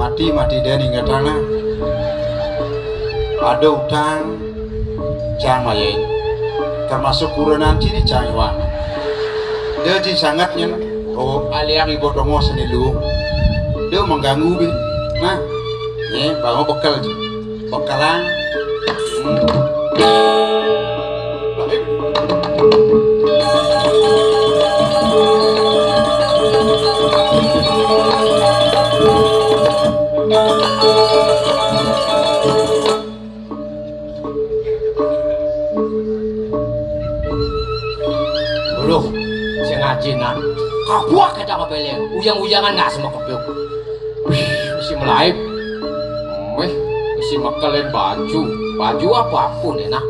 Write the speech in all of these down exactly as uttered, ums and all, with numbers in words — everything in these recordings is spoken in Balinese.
Mati, mati dén ingetang nah. Ada utang, cang mayain. Termasuk kurenan cini cang iwang. Dia ci sangat nyen. Oh, aliang ibu tongo seni lu. Dia mengganggu bi. Nah, nih bawa bekel ci. Bekelan. Hmm. Uluh, sing ajinan. Kabuak kita kepeleng. Uyang-uyangan nggak sama keblok. Wih, isi melaib. Wih, isi mekelin baju. Baju apapun enak.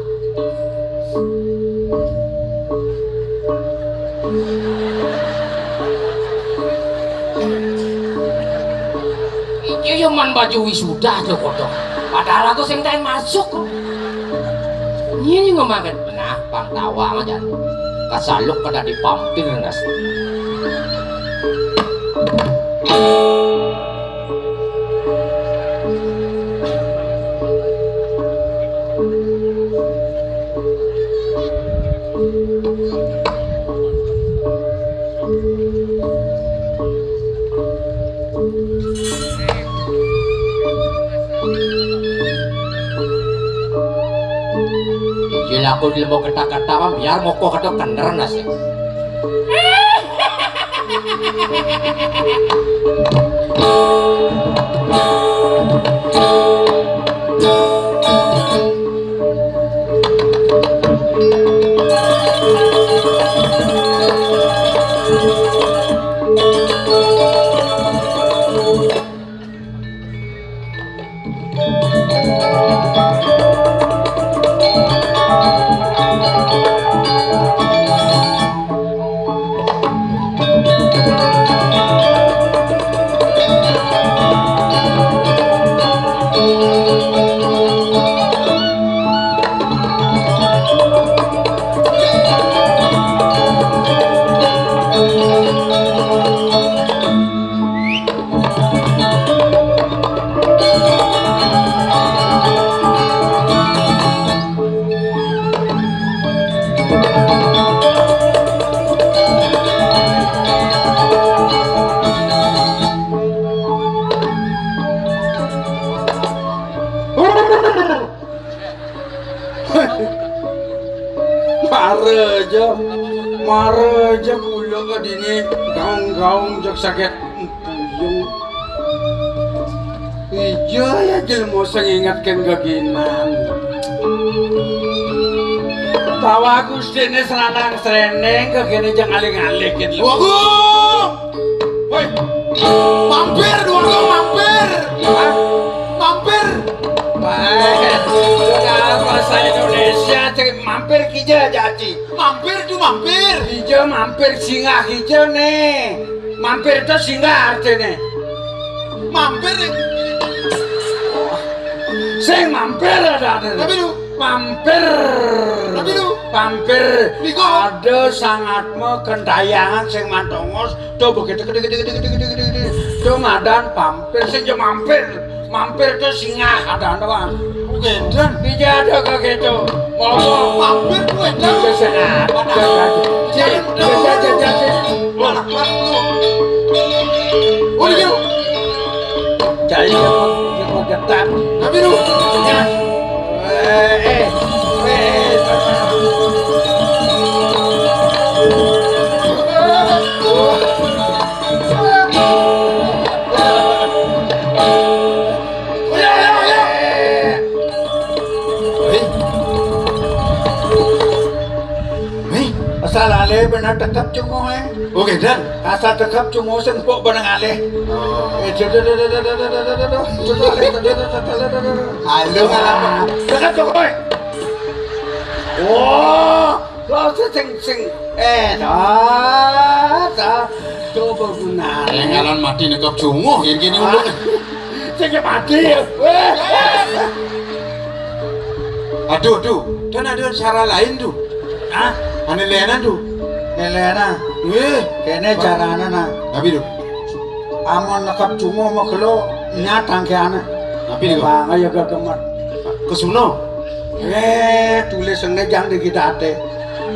Iki yo man baju wisuda aja kodok. Padahal aku sing tak masuk. Ini ngomongin benar, bang tawang aja. Kasaluk pada dipampir nasi. Iya, aku lemo kata-kata, biar moko kata kener nasi. Mara aja, mara aja kula ka dini gaung-gaung jak saget puyung. Ija ya jelema sing ingetken geginan. Tawa Gustine seranang sreneng kegene jang aling-aling gitu. Wagung! Woi, mampir dua kali mampir. Hah? Mampir. Baik, sudah bahasa Indonesia, cek mampir kija jaji. Mampir tu mampir. Kija mampir singgah kija nih. Mampir tu singgah artinya. Mampir nih. Sing mampir ada ada. Tapi lu. Mampir. Tapi lu. Mampir. Niko. Ada sangat me kentayangan sing mantongos. Tuh begitu gede gede gede gede gede gede gede. Tuh madan pampir sing jo mampir. Mampir tuh singgah ada doang. Bukan dan. Bija ada kayak gitu. Ngomong. Mampir tuh edan. Bisa sehat. Mana? Jadi jadi jadi. Mana? Mana tuh? Oh iya. Jadi dia mau dia mau getar. Tapi lu. Ya. Eh, eh, eh. Hei. Hei. Asal ale benar tekap cungo, eh. Oke, dan. Asal tekap cungo sing pok benang ale. Oh. Eh, halo, ngapa? Tekap cungo, eh. Wah. Lha sing sing eh dah dah coba gunane. Yang ngalan mati nekap junguh yen kene ulun. Sing mati ya. Weh. Aduh, aduh. Dan ada cara lain tuh. Hah? Ane lenan tuh. Nelena. Weh, kene carane nah. Tapi tuh. Amun nekap junguh megelo. Nyatang ke ana. Tapi di bang ayo gegemet. Kesuno. Eh, tulis sing nejang di kita ate.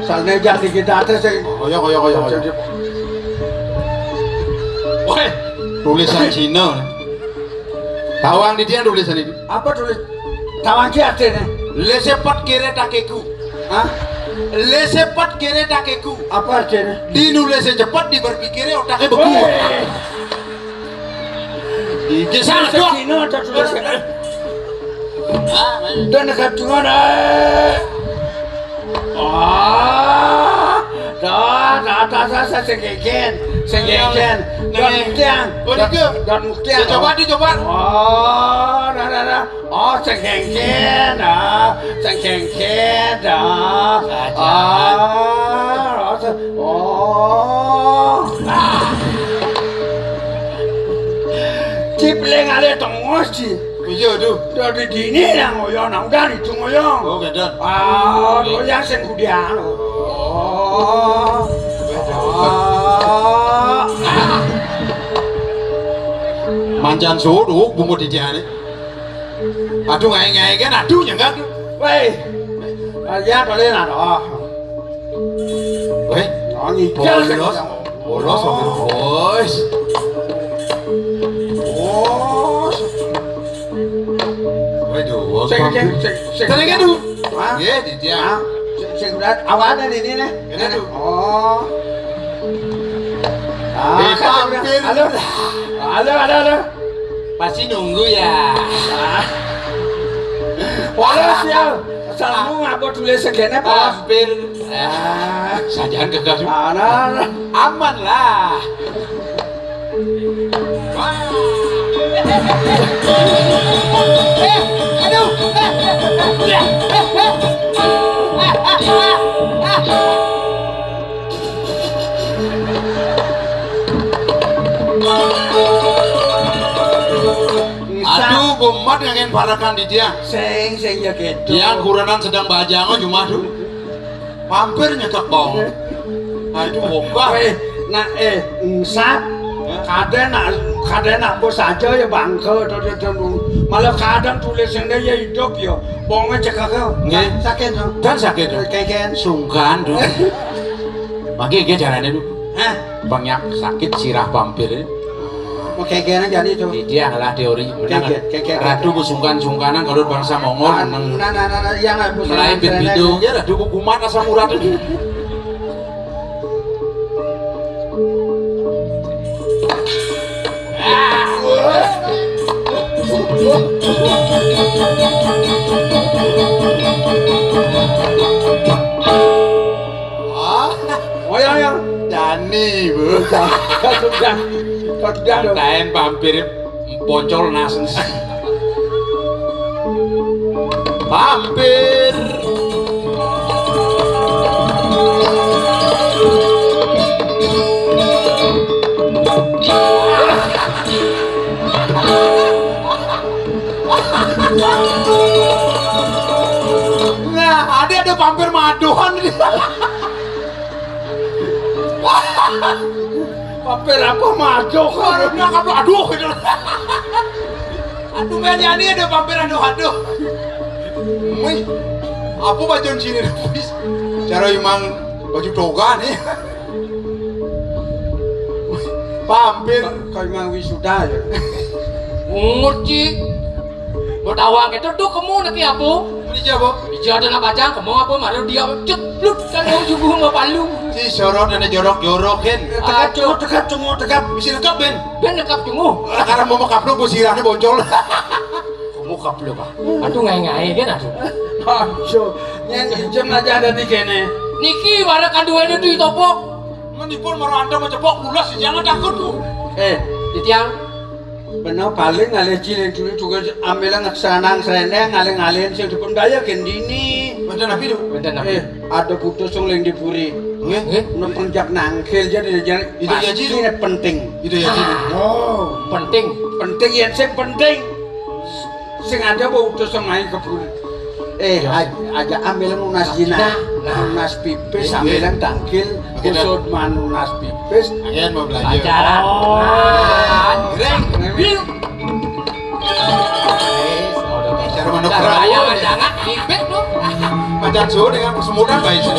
Sal nejang di kita ate sing. Kaya, kaya, kaya, kaya. Woi, tulisan Cina. Tawang di dia tulisan ini. Apa tulis? Tawang ki artinya? Laissez-faire kere takeku. Hah? Laissez-faire kere takeku. Apa artinya? Dinulis cepet, diberpikir otaknya beku. Woi. Iki salah, Dok. Cina ada tulis. Dan dekat dengan, eh. Oh, dah, dah, dah, dah, dah, sing kengken, sing kengken. Don Muktiang. Oh, Don, Don Muktiang. Ya, coba, dicoba. Oh, dah, dah, dah. Oh, sing kengken, ah, sing kengken, ah. Ah, oh, sing, oh. Ah. Cip leng ale tengos, Ci. Iya, aduh. Dari dini nang ngoyo, nang udah itu ngoyo. Oh, gandeng. Ah, lo yang sing kudian. Oh. Ah. Mancan sudu, bungut di jane. Aduh, ngai-ngai kan, aduh, nyengat. Weh. Ah, ya, boleh lah, oh. Weh, oh, ngidul. Bolos, bolos, bos. Oh. Waduh, sing, sing, sing, sing. Tenang, aduh. Hah? Nggih, di dia. Hah? Sing, sing berat. Awane ini nih. Ini, aduh. Oh. Ah, eh, kan hampir. Halo. Halo, halo, halo. Pasti nunggu ya. Ah. Walau sial. Asalmu ngapa tulis segene, Bos? Hampir. Ah, sajaan gagal juga. Aman. Aman lah. Eh, aduh. Aduh, gumat ngangen barakan di dia. Sing, sing ya gitu. Dia kuranan sedang bajang, cuma tuh. Hampir nyetok bong. Aduh, obah. Weh, nak, eh, ensat. Hah? Kadang nak, kadang nak bos aja ya bangke, tuh, tuh, tuh, tuh. Malah kadang tulis yang dia ya hidup ya. Bongnya cekak ya. Nggih. Sakit, no? Dan sakit, no? Keken. Sungkan, tuh. Mangke nggih carane, tuh. Hah? Banyak sakit sirah pampir. Mau keken aja nih, tuh. Dia ngalah teori. Menang. Keken, keken, keken. Ratu ku sungkan-sungkanan kalau bangsa Mongol, ah, menang. Nah, nah, nah, nah, iya, nggak, bos, mulai nggak, bit keren, bidu, keren. Ya, Ratu ku kumat asam urat ini. Ah, oh, ya, ya. Dani, Bu. Sudah, sudah. Sudah, dong. Lain pampir poncol nas. Pampir. Nah, ada, ada pampir maduan. Pampir apa madu? Aduh, nangkap, aduh, gitu. Aduh, men, ya, ini ada pampir, aduh, aduh. Wih, apa bacaan sini, wis? Cara emang baju toga nih. Pampir. Kau emang wisuda ya? Nguci. Mau tawang itu tuh kamu lagi apa? Beli apa? Dia ada nak bajang, kamu apa? Malah dia ceplut kan mau subuh mau palu. Si sorot ada jorok-jorokin. Tekap, cunguk, tekap, cunguk, tekap. Bisa lengkap, Ben. Ben lengkap cunguk. Sekarang mau mekap lu, gue sirahnya boncol. Kamu kap lu, Pak. Aduh, ngai-ngai kan, aduh. Aduh, yang jam aja ada di kene. Niki, mana kanduannya tuh, topok? Menipun mau anda mau cepok, pulas, jangan takut, tuh. Eh, Titiang. Bener, paling ngalih cilik dulu juga ambil ngesanang srene, ngalih-ngalihin sing dipun daya gendini. Wonten nabi, lho? Wonten nabi. Eh, ada putus sing ling dipuri. Nggih. Nggih. Nang penjak nangkil jadi jadi. Itu ya, Ji. Pasti ini penting. Itu ya, Ji. Oh, penting. Penting ya, sing penting. Sing ada apa utus sing main kebun. Eh, ya. Aj-, aja ambil nunas jina. Nah, nah. Nunas pipis, iya, ambil tangkil. Oke, dah. Kusut manunas pipis. Ayan mau belanja. Pacaran. Oh. Nah. Ring. Ring. Ngipit lho. Macan Jawa dengan kesemutan baik sih.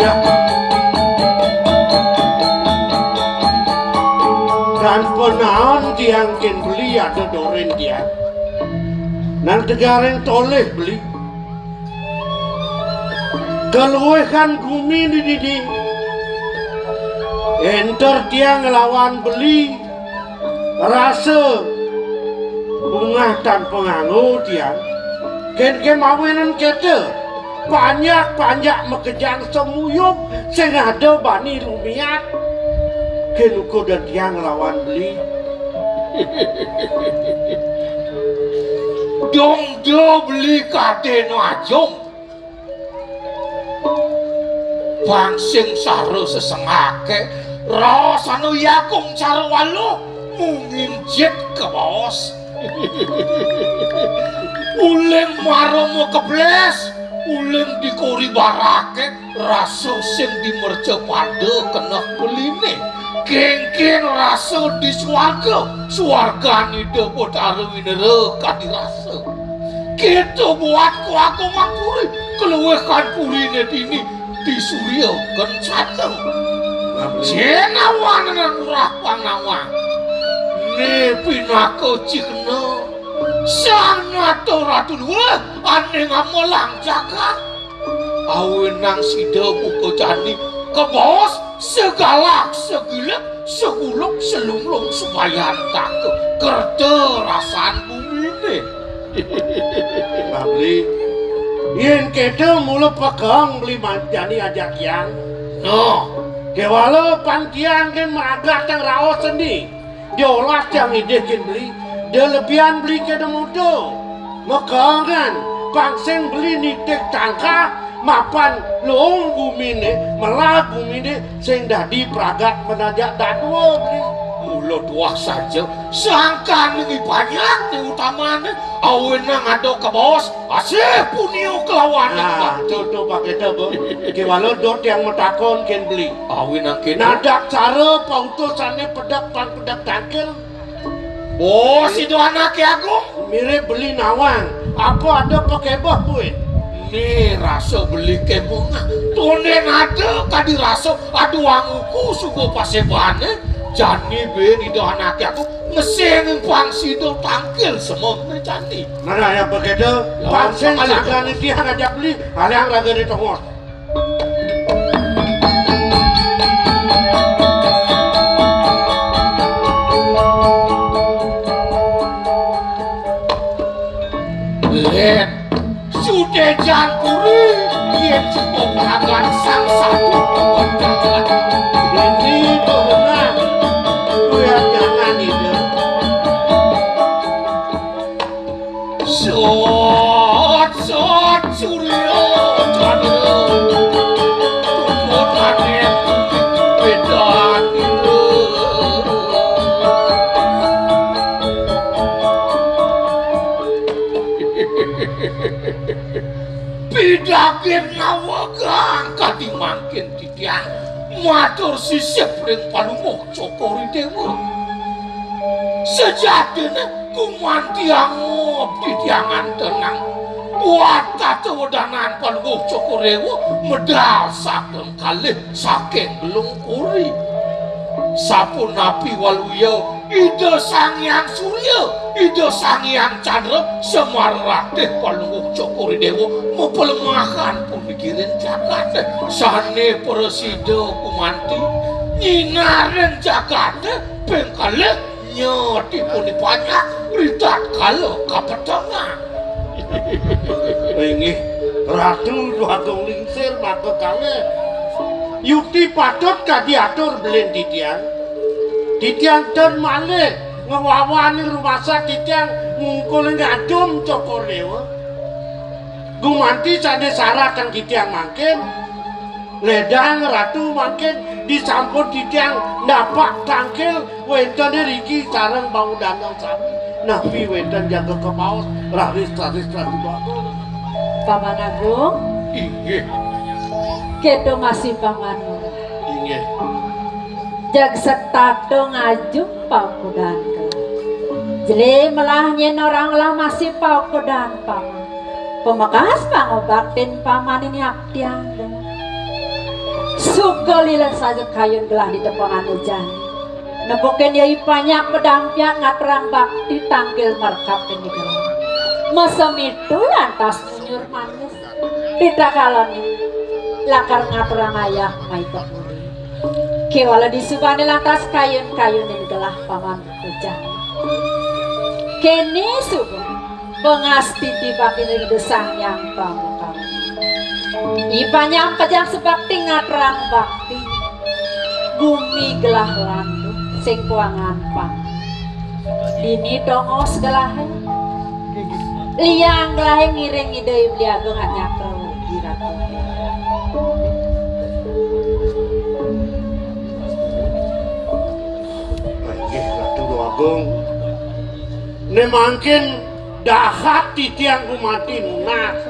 Ya. Dan penaon tiang kin beli ada doren tiang. Nang tegareng toleh beli. Keluehan gumi di dini. Enter tiang ngelawan beli. Rasa bungah tan panganggo tiang. Ken ken mawinan kete. Panjak-panjak makejang semuyung sing ada bani rumiat. Ken uku dan tiang ngelawan beli. Dong jo beli kadeno ajung. Pang sing sara sesengake, raos anu yakung cara waluh, mungin jit kabaos. Uling marama kebles, uling dikori barake, rasa sing dimerca pada keneh beline. Kengken rasa di swarga, swargan Ida Betara Winera kadi rasa. Kita buat kuaku mapuri, keluwihkan purine dini di Surya Kencana. Jenawan nang urah panawang. Ne pinaka cikna. Sang nata ratu luwih ane ngamelang jagat. Awinang sida buka jani kebos segalak segilek seguluk selunglung sebayan kaka kerta rasan bumine. Babli, yen keta mula pekeng beli manjani ajak yang. Noh, kewala pan tiang ken meragat yang raos sendi. Dia olah tiang idih kin beli, dia lebihan beli kena muda. Mekangan, pangsing beli nitik tangkah, mapan luung gumine, melah gumine, sing dadi pragat menajak dadua beli. Mula tuah saja, sangkan ngi banyak ni utamane, awinang ada kebos, asih punio kelawan. Nah, bakti. Tuh, tuh, pakai tuh, Bu. Kewala dot yang metakon kin beli. Awinang kene. Nadak cara pautusane pedek pan pedek tangkil. Oh, sida anake agung. Mirip beli nawang. Apa ada pakebah buin? Ni rasa beli kemungah. Tonden ada kadi rasa aduh anguku suka pasebane. Jani ben ida anake agung ngesing pang sida tangkil semene jani. Mana yang begitu? Lawan pangsing sekali. Sagane tiang aja beli, hal yang raga di tongos. Len, sude jan puri, yen cukup ragan sang satu. Ini turunan, kuya jangan itu. Sot, sot, surya, candra, tumpun anem, wedan, timur. Pidaging nawegang kadi mangkin titiang matur sisip ring Palungguh Cokor I Déwa. Sejatiné gumantiang titiang antenang buat tata wedanan Palungguh Cokor I Déwa medal saking kalih saking Gelung Kuri. Sapunapi waluya Ida Sang Hyang Surya, Ida Sang Hyang Candra, Semar Ratih Palungguh Cokor I Déwa mapalemahan punikiring jagaté sané prasida gumanti nyinarin jagaté ping kalih nyatipun panjak ritatkala kapetengan. Inggih, Ratu Dwagung Lingsir maka kalih. Yukti patut kadi atur belin titiang. Titiang ten malih ngwawaning rumasa titiang mungkul ngadum Cokor Déwa. Gumanti sané saratang titiang mangkin, ledang Ratu mangkin disampun titiang napak tangkil wénten riki sareng pangudana sami. Napi wénten jaga kabaos raris-raris Ratu Bagus. Paman Agung. Inggih. Kéto masih Paman Lurah. Inggih. Jag setata ngajum paukudan. Jelé melah nyén orang lah masih paukudan Paman. Pamekas pangubaktin Paman ini aptiang. Suka lila saja kayun gelah di tepengan ujan. Nepukin yai panjak pedampiak ngaturang bakti tangkil merkap ini gelah. Mesem itu lantas nyunyur manis. Tidak kalane lakar ngaturang ayah mai ke puri. Kéwala disubane lantas kayun-kayun ini gelah Paman pejah. Kéné suba pangastiti bakti ring Ida Sang Hyang Pamukam. Ipanyam pejah sebakti ngaturang bakti. Gumi gelah landu sing kuangan pang. Dini tongos gelahe. Liang gelahe ngiring Ida Hyang Agung anyakra ugi Ratu. Inggih Ratu Agung. Né mangkin dahat titiang gumanti nunas.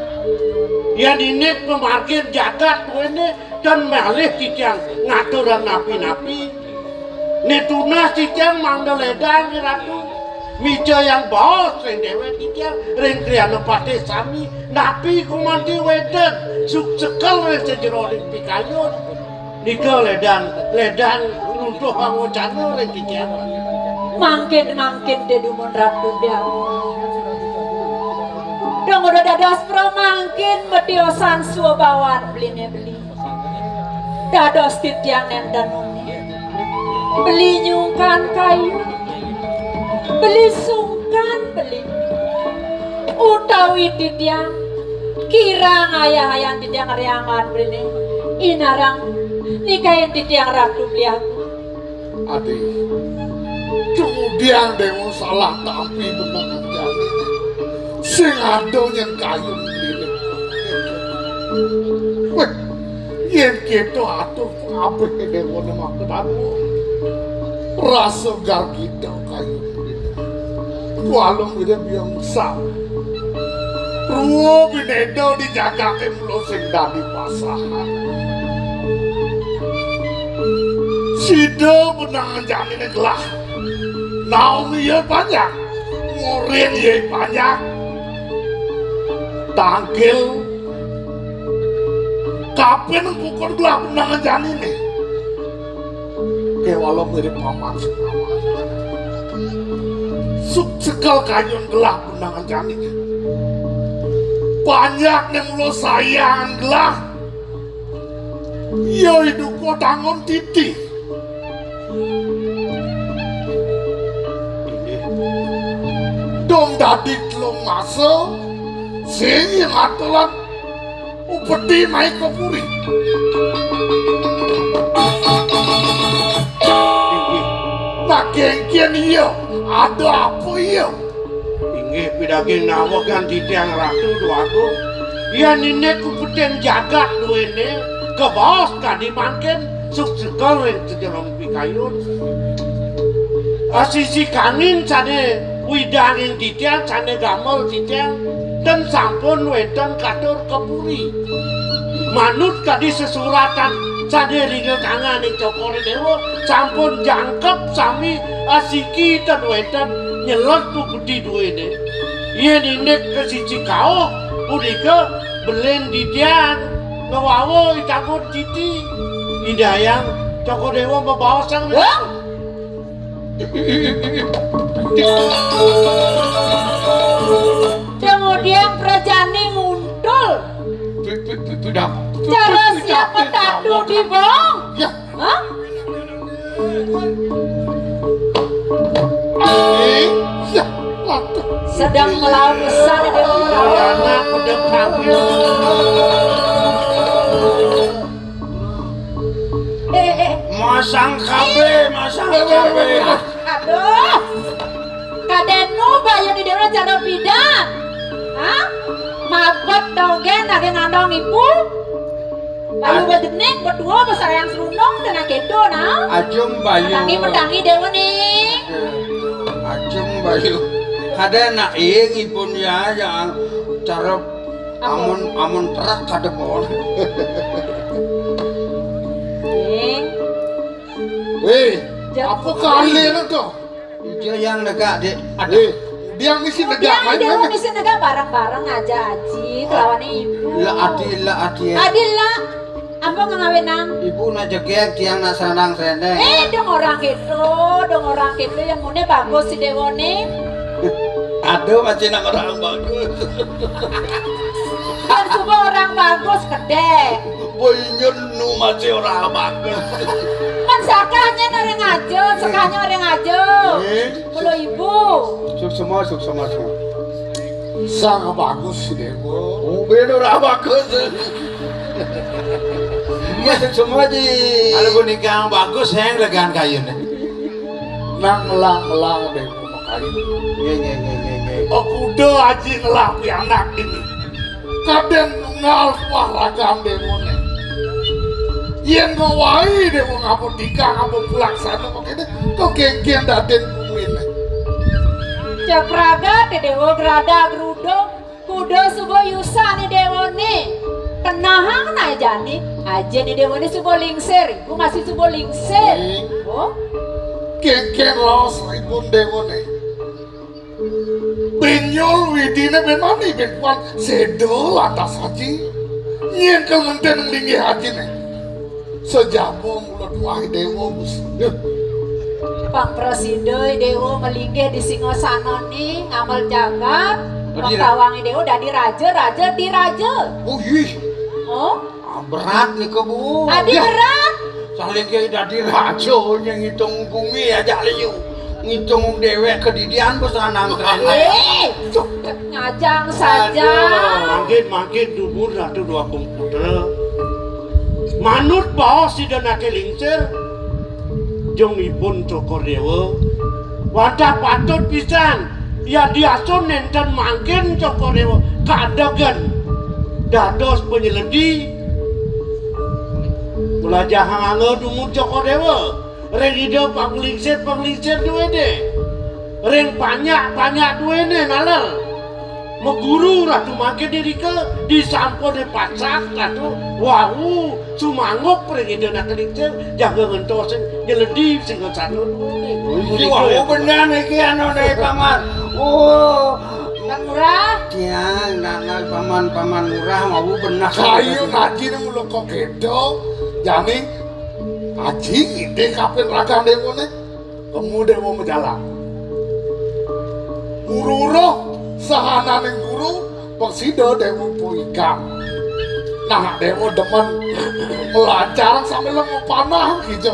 Yan indik pamargin jagat duene ten malih titiang ngaturang napi-napi. Né tunas titiang mangda ledang, Ratu. Mija yang baos ring dewek titiang ring kriana patih sami. Napi gumanti wenten suksekel ring sajeroning pikayun. Nika ledang, ledang runtuh pangwacana ring titiang. Mangkin, mangkin, Ida dumun Ratu Hyang. Dong udah dados pramangkin betiosan swabawan beline beli. Dados titiang nenten beli nyungkan kayu. Beli sungkan beli. Utawi titiang kirang ayah-ayahan titiang riangan beli. Inarang nikahin titiang Ratu Beli Agung. Adi, kemudian dewa salah tampi benang jani. Sing ada yang kayu beli. Weh, yen kita atur kabeh dewa ne maka danwa. Rasa gargita kayu. Kualung bida biang besar. Ruo bineda di jagate mula sing dadi pasahan. Sida benang janine gelah. Naomi ya banyak. Murin ya banyak. Tangkil kapin pukul gelah benang janine. Kewala mirip paman sing aman. Suk sekel kayun gelah benangan jani. Banyak ning mula sayang gelah. Ya iduko tangon titi. Dong dadi telung masa sing atulan upeti mai ke puri. Inggih. Nah, kengken iya, ada apa iya? Inggih pidaging nawegan titiang Ratu Dwagung. Yan indik kupeten jagat duene, kebaos kadi mangkin suksekel ring sajeroning pikayun. Asisi kanin sane Widanging titiang sané gamel titiang ten sampun wénten katur ka puri. Manut kadi sesuratan sané ring tanganing Cokor Déwa sampun jangkep sami asiki ten wénten nyelet pupudi duéné. Yén indik ka sisi kauh punika belin titiang ngawawa I Tangkut Titi. Indayang Cokor Déwa mabaos sang. Hah? Kemudian prajani nguntul. Pi-, pi-, pi-, pidap-, cara siapa tatu di bawah? Ya. Hah? Eh, ya, waduh. Sedang melaut besar dia orang. Anak pedang kami. Eh, eh, eh. Masang K B, masang K B. Aduh. Kadén nu bayu di déwa cara pidan. Hah? Magot dogén ada ngandong ibu. Bayu bedening, berdua besar yang serundong dan akéto nah. Ajum bayu. Tangi mendangi déwa nih. Ajum bayu. Kadén nak ing ipun ya, ya cara amun, amun terak kadepon. Ing. Wéh, apa kali to? Ija yang negak, Dik. Wéh, dia misi negak, dia main, dia main. Misi negak bareng-bareng aja, Aji, kelawan ibu. Lah, Adi, lah, Adi. Adi, lah. Apa ngawinang? Ibu nak jegég, tiang nak sanang-seneng. Eh, dong orang kéto, dong orang kéto yang mune bagus si déwané. Aduh, masih nak orang bagus. Kan semua orang bagus, kedé. Boy nyun nu masih orang bagus. Kan sakahnya orang aja, sakahnya orang aja. Eh? Kalau ibu. Suksma, suksma, suksma. Sang bagus si Déwa. Oh, beda orang bagus. Iya, suksma, Ji. Kalau punika bagus, yang legan kayuné. Nang melang-melang Déwa makayu. Nggih, nggih, nggih, nggih, nggih. Oh, kuda aji ngelah pianak ini. Kadén ngal wah ragan Déwané. Yén ngowahi Déwa ngapa tika, ngapa pulaksana kok kéné, kok génggén dadin buminé. Cak raga té Déwa grada grudo, kuda suba yusané Déwané. Kenahang naé jani, ajiné Déwané suba lingsir, ibu masih suba lingsir. Hmm. Oh. Génggén raos ipun Déwané. Benyul widiné ben mani, ben puan séda lantas aji. Nyén kementénan linggih ajiné. Sejaba mula tuah Déwa, Gusti. Pang prasida Déwa malinggih di singasanané ngamel jagat. Dadi ra- Pang tawangé Déwa dadi raja, raja di raja. Oh, ih. Oh. Ah, berat nika, Bu. Adi berat. Saling ke dadi raja nyang ngitung bumi aja liu. Ngitung déwék kedidian pesanang. Eh, ngajang saja. Aduh. Mangkin, mangkin dumun Ratu Dwagung Putra. Manut baos Ida Naké Lingsir, jeng ipun Cokor Déwa. Wantah patut pisan, yadiastun nénten mangkin Cokor Déwa kadegen dados panyeledi. Melajahang angga dumun Cokor Déwa ring Ida panglingsir-panglingsir duéné, ring panyak-panyak duéné naler. Maguru Ratu mangkin irika disampun dipacak Ratu wau sumanggup ring Ida Naké Lingsir jaga ngentosin nyeledi singasana duéné. Iki wau bener iki anuné, Paman. Oh. Pak Lurah. Tiang, nak, nak, Paman, Paman Lurah wau bener. Kayu ngaji nang mula kok kéto, jani aji ngidih kapin ragan Déwané. Kemu Déwa majalan. Guru roh sahananing guru, prasida Déwa puikan. Nah, Déwa demen nglancarang sambil mapanah kija.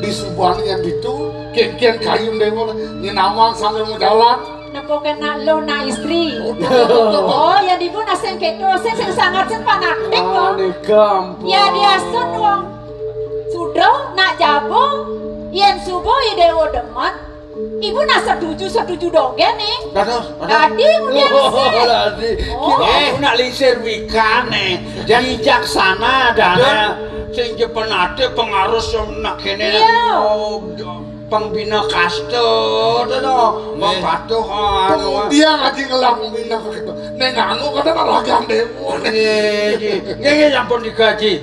Disubané yén ditu, kénkén kayun Déwa nyinamang sambil majalan. Nepukin nak lo, nak istri. Oh, ya dibu nak sing kéto, sing, sing sangat sing fanatik kok. Yadiastun wong sudra, nak jaba, yén suba I Déwa demen, ibu nak setuju, setuju dogén nih. Dados, dados. Dadi, kemudian sih. Dadi. Oh. Kira aku nak lingsir wikan nih. Bijaksana dana. Sing jepen ati pengarus yang nak kéné. Iya. Oh, Pembina kasta to. Wong patuh, anu. Dia ngaji ngelah pembina kasta. Ning anu kadang ragan dewa. Nggih, nggih. Nggih, nggih, sampun digaji.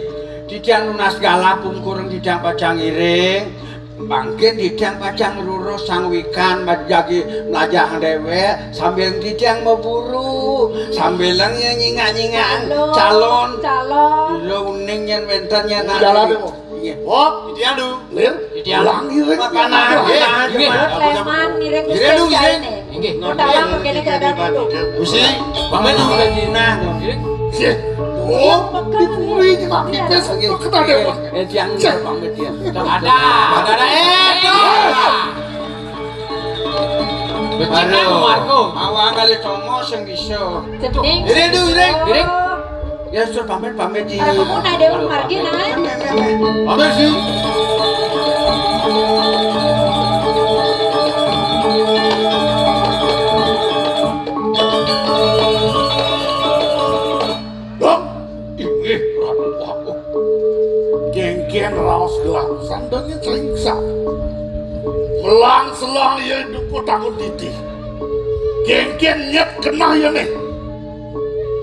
Titiang nunas galah pungkur, titiang pacang ngiring. Mangkin titiang pacang ngrurus sang wikan, majagi mlajah déwék, sambil titiang maburu, sambil nyingak-nyingak calon. Calon. Ila uning yén wénten yén. Jalan, Bu. Nggih. Hop, titiang, Du. Lir. Titiang. Ulang ngiring. Papanan. Nggih. Nggih. Léman ngiring. Ngiring, Du, ngiring. Nggih. Utawa mengkene keadaan itu. Gusti, pamit, Du. Nah, nggih. Oh, dipuri nyemak pipis, kok ketadéwan. Eh, titiang pamit ya. Ada. Ada, ada. Eh, Du. Becik, Marco. Awang kali Congo sing bisa. Jeding. Ngiring, Du, ngiring. Ngiring. Ya, suruh pamit, pamit di. Para pemuda Dewa Margi, nah. Pamit sih. Dong, inggih Ratu Agung. Kénkén raos gelah pisan dongé celingsak. Melang-selang ya dukuh tangun titi. Kénkén nyet kenah ya nih.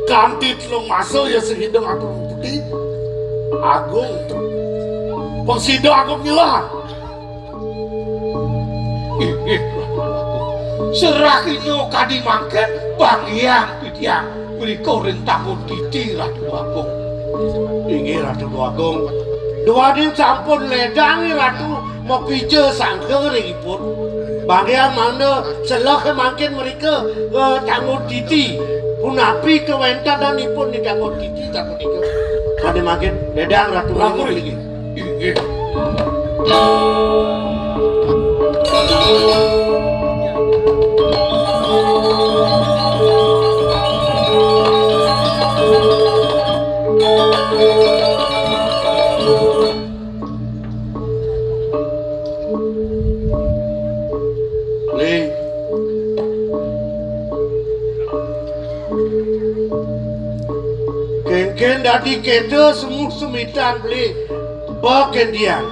Kanti telung masa ya sing hideng atur putih. Agung. Pang sida agung nyelah. Inggih, Ratu Agung. Serahina kadi mangkin panggihan titiang mrika ring tangun titi, Ratu Agung. Inggih, Ratu Agung. Duaning sampun ledang Ratu mapija sangka ring ipun. Panggihan mangda celah mangkin mrika, eh, tangun titi. Punapi kawéntenanipun di tangun titi sapunika? Kadi mangkin ledang Ratu. Lampur inggih. Inggih. Beli. Kénkén dadi kéto semuh semitan, Beli. Ba kén tiang.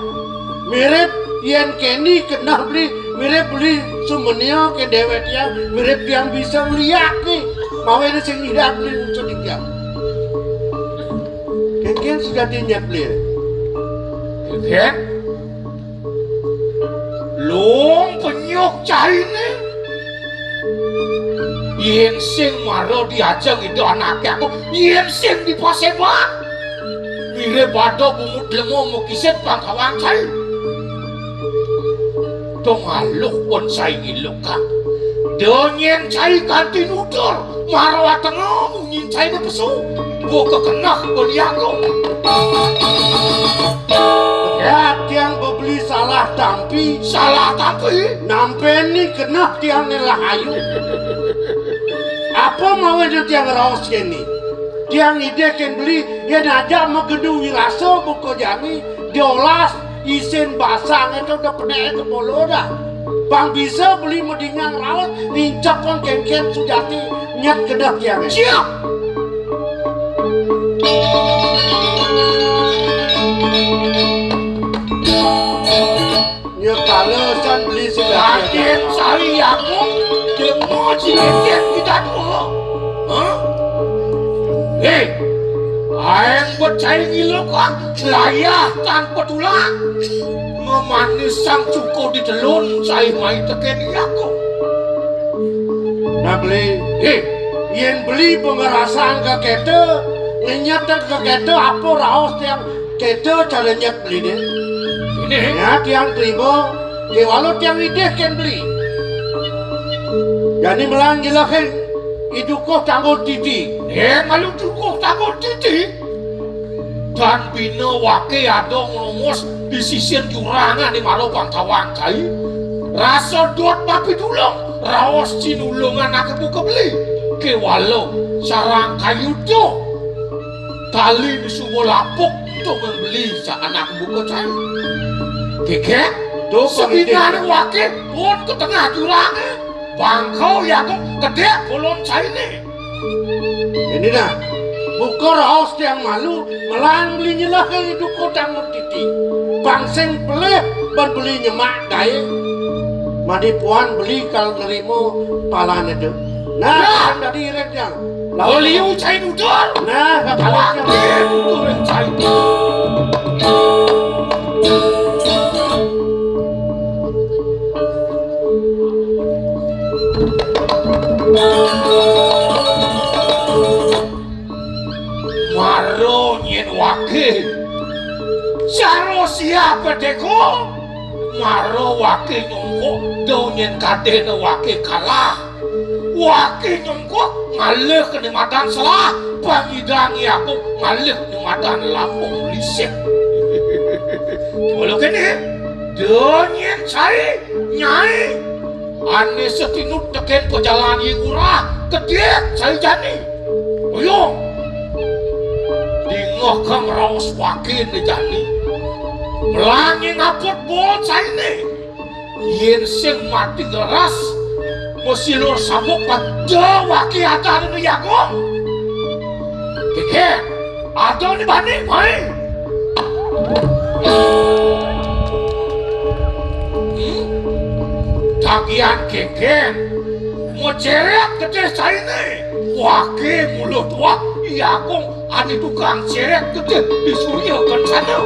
Mirip yén kéné keneh Beli, mirip Beli sumenia kén déwék tiang, mirip tiang bisa ngeliak nih. Mawinan sing ngidat Beli unsur tiang. Kénkén sujati nyet Beli. Kénkén? Lung penyuk cainé. Yén sing mara diajeng Ida anaké aku, yén sing dipaséban. Mirip ada bungut lemo makisid pangkawang cai. Dong aluh pun cai ngilukan. Da nyén cai kanti nutur, mara watenga munyin cainé pesu. Buka keneh beliaku. Ya, tiang bebeli salah tampi. Salah tampi? Nampénin keneh tiang né lah ayu. Apa mawinan tiang raos kéné? Tiang idih kén Beli, yén ajak magendu wirasa buka jani, diolas, isin basang itu udah penék kepala dah. Pang bisa Beli madingang raos, nincapang kénkén sujati, nyet keneh tiangé. Siap. Nyekala san Beli sing. Radén Sari Agung, jelema cilik kita dua. Hah? Hei, aéng becai ngilu kok, layah tanpa tulang. Memanis sang cuko di telun, cai mai tekén aku. Nah, Beli. Hei. Yén Beli pangrasaan kakéto, ngenyet kakéto, apa raos tiang Kéto cara nyet Beliné. Ini? Ya, tiang trima, kéwala tiang idih kén Beli. Jani melang ngiluhin i dukuh tanggul titi. Eh, malu dukuh tanggul titi. Dan bina waké ada ngrumos di sisin jurangan di mara bangkawang cai. Rasa dot papi tulung, raos cinulungan anaké buka Beli. Kéwala sarang kayu tuh. Tali suba lapuk to Beli sa anak buka cai. Kékét, to sabinané waké pun ka tengah jurangé. Bangkau ya kok gedé bolon cainé. Ini dah, buka raos tiang malu, melang Beli nyelah dukuh tanggul titi. Pang sing pelih Pan beli nyemak gaé. Madi puan beli kal nerima palané to. Nah, nah, kan dadi irit yang. Lawan liu cai nutur. Nah, kali nutur cai. Mara nyén waké. Cara siapa teko? Mara waké nyongkok, da nyén kadéna waké kalah. Waké nyongkok ngalih ké madan selah, pang nyidang yaku ngalih ké madan lambung lisik. Mula kéné, da nyén cai, nyai. Ané satinut tekén pajalan yé ngurah, kedék cai jani. Ayo. Dingeh kang raos waké né jani. Melangé ngaput bol cainé. Yén sing mati ngeras, masilur sabuk pan da waké adané né jagung. Kéké, ada né bani, mai. Hmm? Tagihan kéké. Mau cérét gedé cainé. Waké mula tuah, jagung ané tukang cérét gedé di Surya Kencana.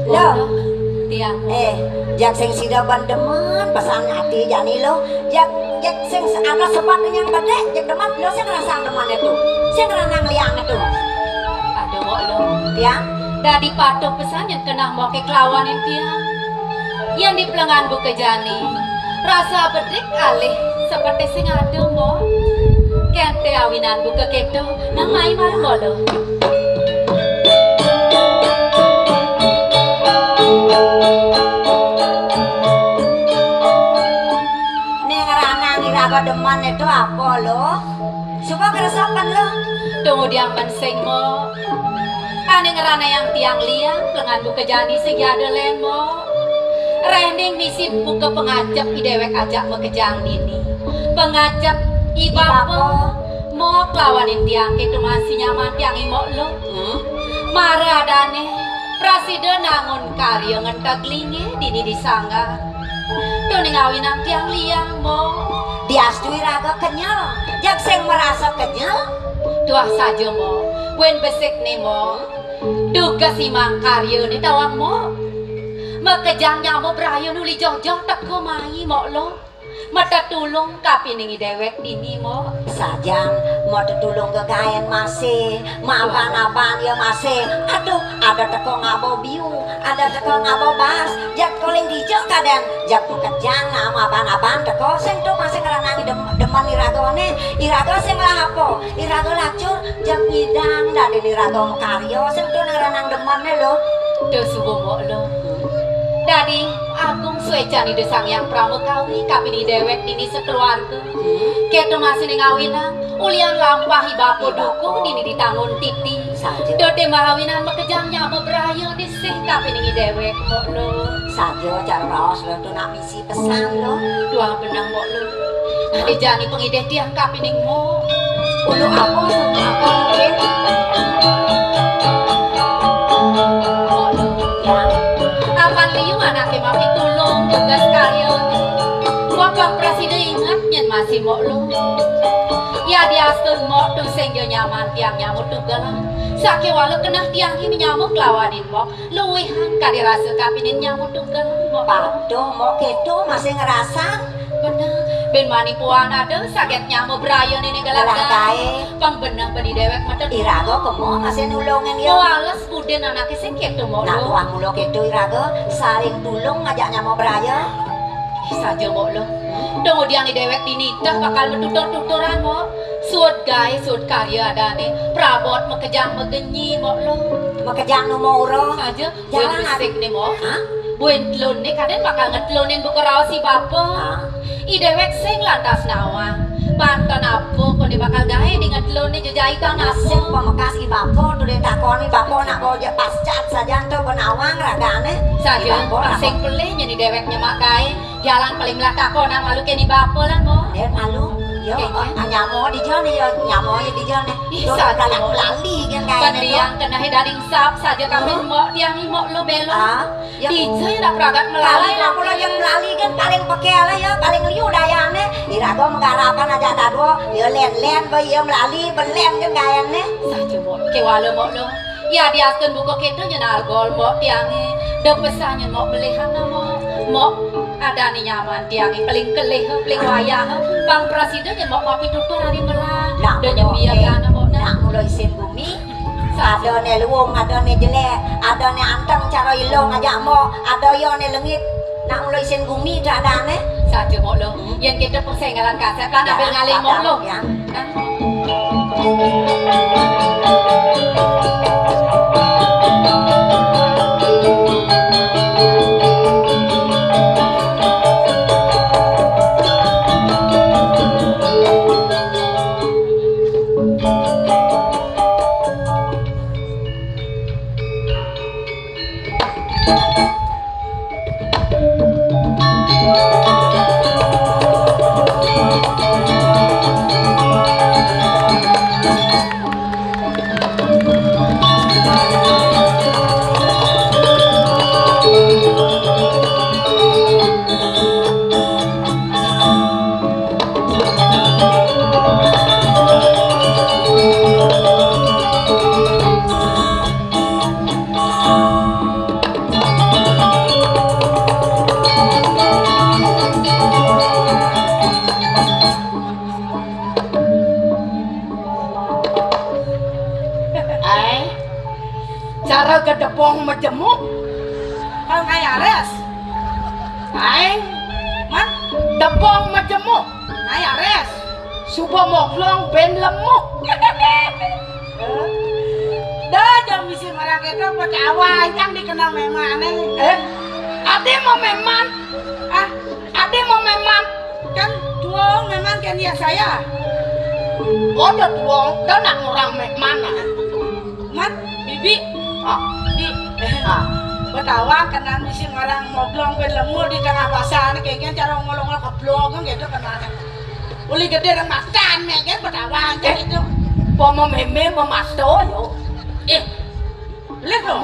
Loh, tiang. Eh, jak sing sida ban demen pesan ati jani lo. Jak, jak sing se-, ana sepat nyang bedek, jak demen lo sing ngrasang demen itu. Sing ngrasang liang itu. Aduh, Mbok Lo. Tiang. Dadi patuh pesan nyén kenah moké kelawanin tiang. Yén di plengan buka jani, rasa bedik alih seperti sing ada, Mbok. Kénté awinan buka kéto, nang mai marang Mbok Lo. Ning ranang iraga demen itu apa, Lo? Suba ngresepen, Lo. Tunggu diang mensing, Mbok. Ané ngranayang tiang liang, lengan buka jani sing ada lén, Mbok. Réh ning misi buka pangajap i déwék ajak makejang dini. Pangajap i bapa, Mbok, lawanin tiang kéto masih nyaman tiang i Mbok Lo. Hmm? Mara adané, prasida nangun karya ngenteg linggih dini di sanggar. Tuning awinang tiang liang, Mbok. Diastu iraga kenyel, jeg sing marasa kenyel. Tuah saja, Mbok. Buin besikné, Mbok. Tugas imang karyané tawang, Mbok. Makejang nyama braya nuli joh-joh teka mai, Mbok Lo. Matetulung kapining i déwék dini, Mbok. Sajan, matetulung gegaén masih, maaban-aban ya masih. Aduh, ada teka ngaba biu, ada teka ngaba bas. Jak koling dija kadén, jak makejang nah maaban-aban teka. Sing to masih ngranang dem-, demen iragané. Iraga sing lah apa? Iraga lacur, jak ngidang dadi iraga makarya. Sing to ngranang demené lo. Tuh suba, Mbok Lo. Dadi, agung suécan Ida Sang Hyang Pramakawi kapining déwék dini sakeluarga. Hmm. Kéto masih ning awinang, ulian lampah i bapa duka dini di tangun titi. Saja. Dadi mawinan makejang nyama braya disih kapining i déwék, Mbok Lo. Saja, cara raos lo to nak misi pesan lo. Tuah benang, Mbok Lo. Adi jani pangidih tiang kapining, Mbok. Ulu apa, ulu apa, Mbok Lo. Apan liu anaké mati tulung tugas karya. Wapang prasida inget nyén masih, Mbok Lo. Yadiastun Mbok tusing ja nyaman tiang nyama tugelan. Sakéwala keneh tiang ki nyama kelawanin Mbok. Luihan kadi rasa kapining nyama tugelan, Mbok. Patuh, Mbok, kéto masih ngrasang. Beneh, ben mani puan ada saget nyama braya nene gelah gaé. Pang beneh bani déwék meten. Iraga kema masih nulungin ya. Males budi anaké sing kéto, Mbok Luh. Nak wah mula kéto iraga saling tulung ngajak nyama braya. Ih, saja, Mbok Luh. Dong udiang déwék dini teh bakal matutur-tuturan, Mbok. Suud gaé, suud karya adané. Prabot makejang magenyi, Mbok Luh. Makejang nu maura. Saja. Jalan besik nih, Mbok. Hah? Buin telun nih, kadén bakal ngetelunin buka raos i bapa. Hah? I déwék sing lantas nawang. Banten apa koné bakal gaé di ngetelun nih jejaitan apa? Nasib pamekas i bapa, tuh ditakoni bapa nak bawa jak pascat saja ento benawang ragané. Saja, sing pelih nyeni déwék nyemak gaé. Jalan paling melah takon nak malu keni bapa lah, Mbok. Eh, malu. Yo, ah, nyama dija nih, yo, nyama ya dija nih. Ih, saja, Mbok. Lali kan gaé. Kan tiang keneh dadi sap saja kami, Mbok, tiang i Mbok Luh belo. Ah, ya. Dija ya nak pragat melali. Kami nak pula yang melali kan paling pekel ya, paling liu dayané. Iraga menggarapan aja dadua, ya lén-lén ba ya melali, belén kan gayané. Saja, Mbok. Kéwala, Mbok Luh. Ya, diastun buka kéto nyen algol, Mbok, tiangé. Da pesan nyen, Mbok, belihan, Mbok. Mbok, adané nyaman tiangé, paling kelih, paling wayah. Pang prasida nyen, Mbok, mapitutur ari melah. Da nyembiagan, Mbok, nah. Nak mula isin bumi, adané luung, adané jelék, adané anteng cara ilung aja, Mbok, ada ya né lengit. Nak mula isin bumi da adané. Saja, Mbok Luh. Yén kéto pang senggalan kasép lah, ambil ngalih, Mbok Luh. Ya. Ai, cara gedebong majemuk. Kal ngayares. Ai, man, debong majemuk. Ngayares. Suba moglong ben lemuk. Dah, jam bisi marang kéto, petawa, yang dikenal memang aneh. Eh, ade mau meman. Ah, ade mau meman. Kan tuong memang kan ya saya. Oh, da tuong, da nak orang meman, ah. Mat, bibi. Ah. Bi. Ah. Petawa kenal bisi marang moglong ben lemuk di tengah pasar, kéngkén cara ngolong-ngolong keblong kan kéto kenal. Uli gedé nang matan, nek kan petawa aja. Eh, itu. Pomo mémé memasto, yo. Eh, lihat dong.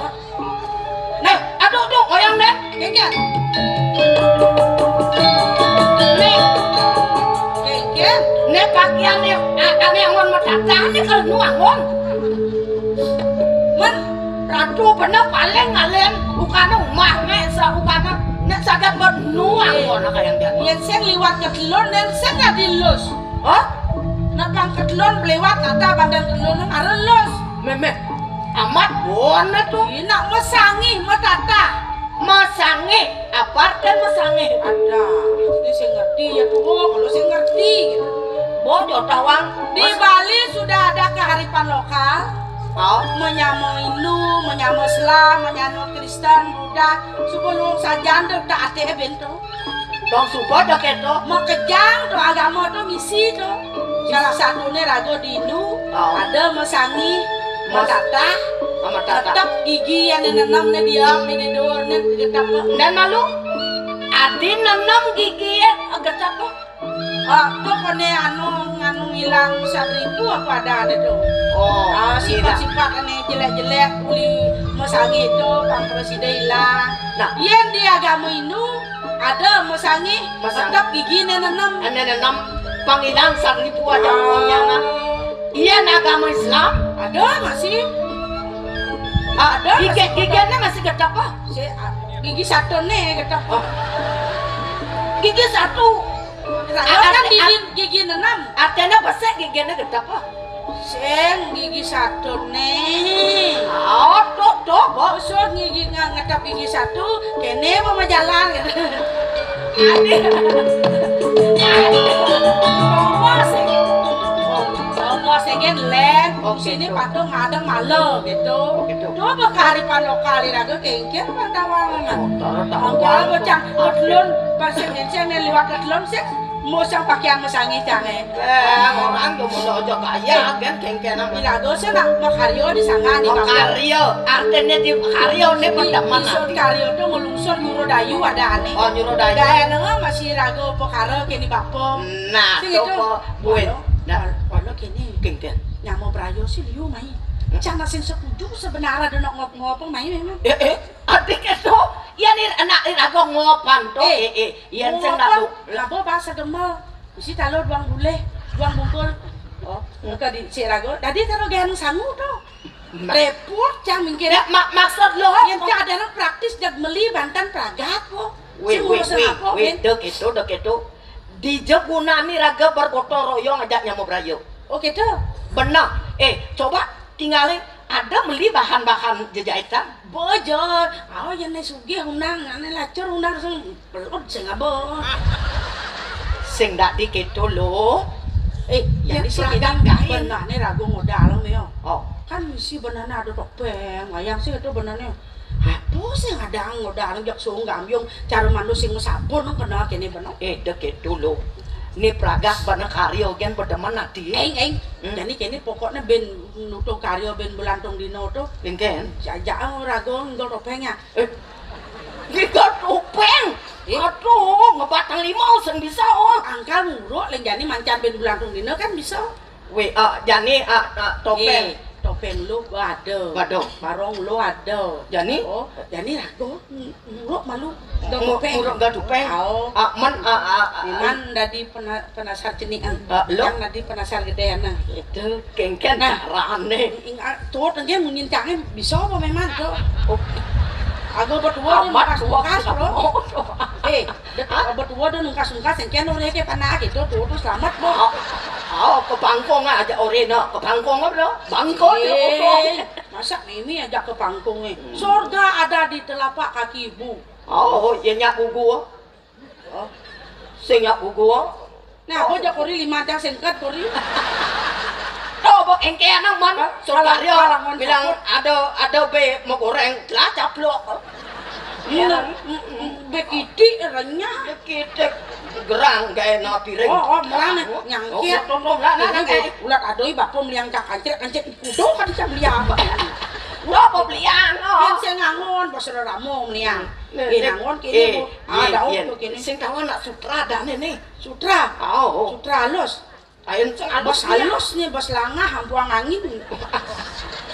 Nah, aduh, aduh, goyang deh. Kéngkén. Nih. Kéngkén. Nih pakaian nih, a-, ane angon matata nih kalau nu angon. Men, ratu bener paling ngalen bukannya umah nek sa-, bukannya nek sagat buat nu angon kayak dia. Yén sing liwat kedelon, yén sing nggak dilus. Hah? Nak pang kedelon liwat, nata bandang kedelon ngarelus. Mémé, amat bon tuh. Ih, nak mesangih, metata. Mesangih, apa artinya mesangih? Ada, ini sing ngerti ya tuh, kalau sing ngerti gitu. Bo, jo tawang. Di Bali sudah ada kearifan lokal. Oh. Menyamo Hindu, menyamo Islam, menyamo Kristen, Buddha. Sebelum sajan tuh tak ate bentuk. Dong suba da kéto. Makejang to agama to misi to. Salah satuné raga di Hindu, oh, ada mesangih, mas-, matatah, ah, matatah. Tetep gigi yang nenem né dia, di duur né getep. Dan malu, adi nenem gigi yang getep. Ah, to koné anu, nganu ngilang satripu apa ada ada to. Oh, ah, sifat-sifat ané jelek-jelek uli mesangih to, pang prasida ilang. Nah. Yén di agama Hindu, ada mesangih, mesangih. Tetep gigi né nenem. Ané nenem pangilang satripu ada. Ah. Iya, nah, agama Islam. Ada masih. Ah, ada gigi, masih giginé masih getep, ah? Si, ah, gigi satu né getep. Oh. Gigi satu. Raga kan gigi, gigi enam. Artinya besik giginé gedé apa? Sing gigi satuné. Oh, tuh, tuh, kok. Usut gigi nggak ngetep gigi satu, kéné apa mau jalan gitu. Aduh. Aduh. Sombong sih. Sombong sih, gén lén. Oh, sini gitu. Patung ngadeng malu gitu. Oh, gitu. Tuh apa kearifan lokal iraga kéngkén pantawang. Oh, tahu, tahu. Angkal bocah ketelun, pas sing liwat ketelun sih. Mosang pakaian mosangé cangé. Eh, orang yo mula aja kaya, kan kéngkénan. Iraga sing nak makarya di sanggané, Bang. Makarya, artiné di karya né pendemen. Isun karya to nglungsur nyuruh dayu adané. Oh, nyuruh dayu. Gaéné masih raga pekara kéné bapa. Nah, sing to itu. Apa buin. Nah, kalau kéné. Kéngkén. Nyama braya sih liu mai. Hmm. Cana sing setuju sebenarnya ada nak ngop-ngopong mai memang. Eh, eh, adik itu. Ya ni anak ni raga ngopan to. Eh, eh, eh. Yén sing lalu. Labo bahasa gembel. Isi talu duang bulih, duang bungkul. Oh, engké di sik raga. Dadi karo gaéné sangu to. Répot cang mingkir. Ya, mak-, maksud lo. Yén cang ada nang praktis jag meli banten pragat po. Wé, wé, wé, wé, dek itu, dek itu. Dija gunané raga bergotong royong ajak nyama braya. Oh, gitu. Bener. Eh, coba tinggalin ada meli bahan-bahan jejahitan. Bojor. Oh, yén né sugih undang, ané lacur undang sing pelud sing aba. Sing dadi kéto lo. Eh, ya, ini sing ini benané ragu modal yo. Oh. Kan misi benané ada topéng, wayang sih itu benané. Apa sing ada modal jak sung gambyung cara manus sing sabun kena kéné bener. Eh, dek kéto lo. Né pragat bener karya gén pedemen ati. Eng, eng. Hmm. Jani kéné pokokné ben nutung karya ben belantung dina to. Kéngkén. Jajak raga nggo topéng ya. Eh, nggo topéng. Eh? Aduh, ngebatang limau sing bisa, oh. Angkal nguruk lén jani mancan ben belantung dina kan bisa. Wé, ah, jani, ah, ah, topéng. Eh, topéng lo ada. Waduh. Barong lo ada. Jani? Oh, jani raga. Nguruk malu. Ngu-, nguruk nggo topéng. Au. Ah, men, ah, ah, ah, memang dadi pena-, penasar cenik, ah. Ah, lo? Yang dadi penasar gedé, nah. Itu kéngkén carané. Ing-, ah, tuh, tengke munyin cangé bisa apa memang, tuh? Oh. Agak berdua dan amat nungkas-nungkas, bro. Oh, oh. Eh, dek, hah? Berdua dan nungkas-nungkas, yang kian oré ke panah gitu, tuh, tuh selamat, bro. Oh, oh, ke bangkong aja oré, no. Ke bangkong, bro. Bangkong, eh, bro. Masa mimi aja ke bangkong, eh. Hmm. Surga ada di telapak kaki ibu. Oh, ya nyak gugu. Oh. Sing nyak gugu. Nah, aku aja kori lima aja singkat kori. Tuh, bok engke anak man. Hah? Sokario bilang ada, ada bé mau goreng, lah caplok. Iya. Bekitik renyah. Bekitik gerang gaé na piring. Oh, oh, melana nyangkir. Oh, tonton melana. Ini ulat adoi bapa meliang cak kancrek kancrek. Udah kan bisa beli apa? Udah apa belian, oh. Yang saya ngangon, bos ramo meliang. Nih, eh, nih, nangon kini, eh, Bu. Ah, iya, daun iya. Tuh kini. Sing tahu anak sutra ada nih, nih. Sutra? Oh, oh. Sutra halus. Ayo, sing halus. Bos nih. Halus nih, bos langah, ampuang angin.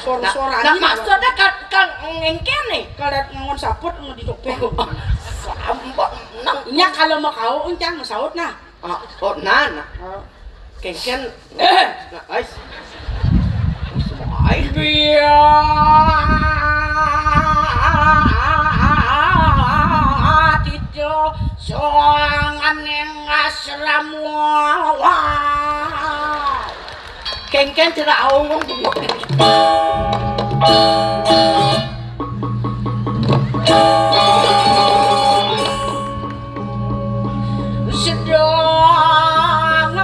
Suara-suara nah, angin. Nah, maksudnya kan, kan ngengken nih. Kalau ngangon saput, nggak didopeng. Sambok, nang. Nya kalau mau kau, encang, mau saut, nah. Ah, oh, nah, nah. Oh. Kéngkén. Nah, ais. Ais. Biar itu soangan yang asram. Wah. Kéngkén cerak aung. Sedang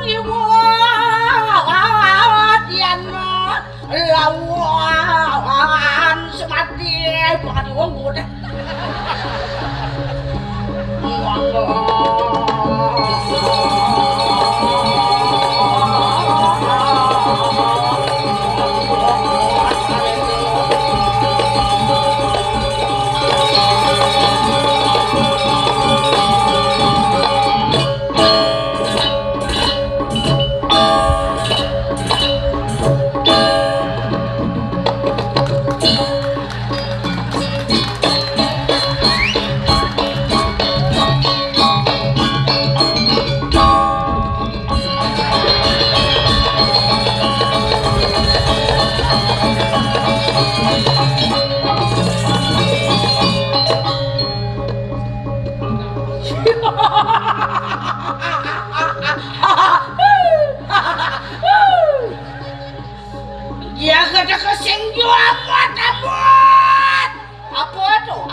iwadian lawan semati pakai wong deh.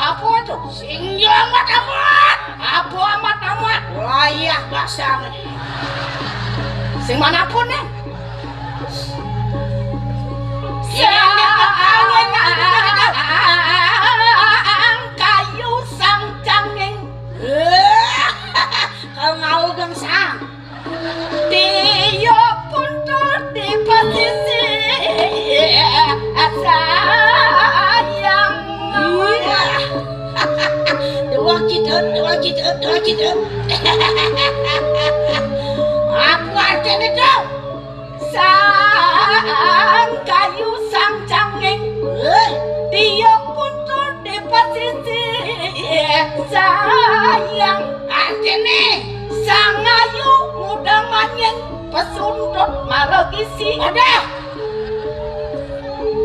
Apa itu? Sing yo amat amat. Apa amat amat? Wayah basang. Sing manapun nih. Sing kawin, sang kayu sang canging. Kau ngau gangsang. Tiup puntur di pesisir sayang. Dua kita, dua kita, dua kita. Apa artinya itu? Sang kayu sang canging. Tiup puntur di pesisir sayang. Artinya, sang ayu muda manying, pesuntut maragisi. Ada.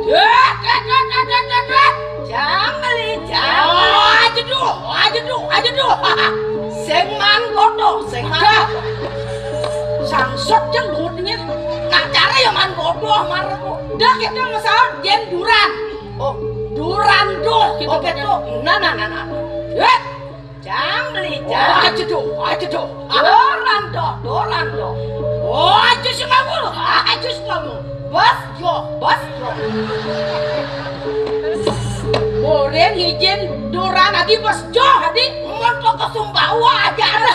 Dut, dut, dut, dut, dut, dut, dut. Jang beli, jang. Oh, aja duh, aja duh, aja duh. Sing man kodo, sing man. Dah. Sangsot jang duitnya. Nak cara ya man kodo, mar. Dah kita masalah jen duran. Oh, duran tuh, gitu. Oke, gitu. Tuh. Nah, nah, nah, nah. Eh, jang beli, jang. Oh, aja tuh, aja tuh. Duran tuh, duran tuh. Oh, aja semabul, aja semabul. Bos jo, bos jo. Boleh ngijin duran adi bos jo, adi. Mau ke Sumbawa aja ada.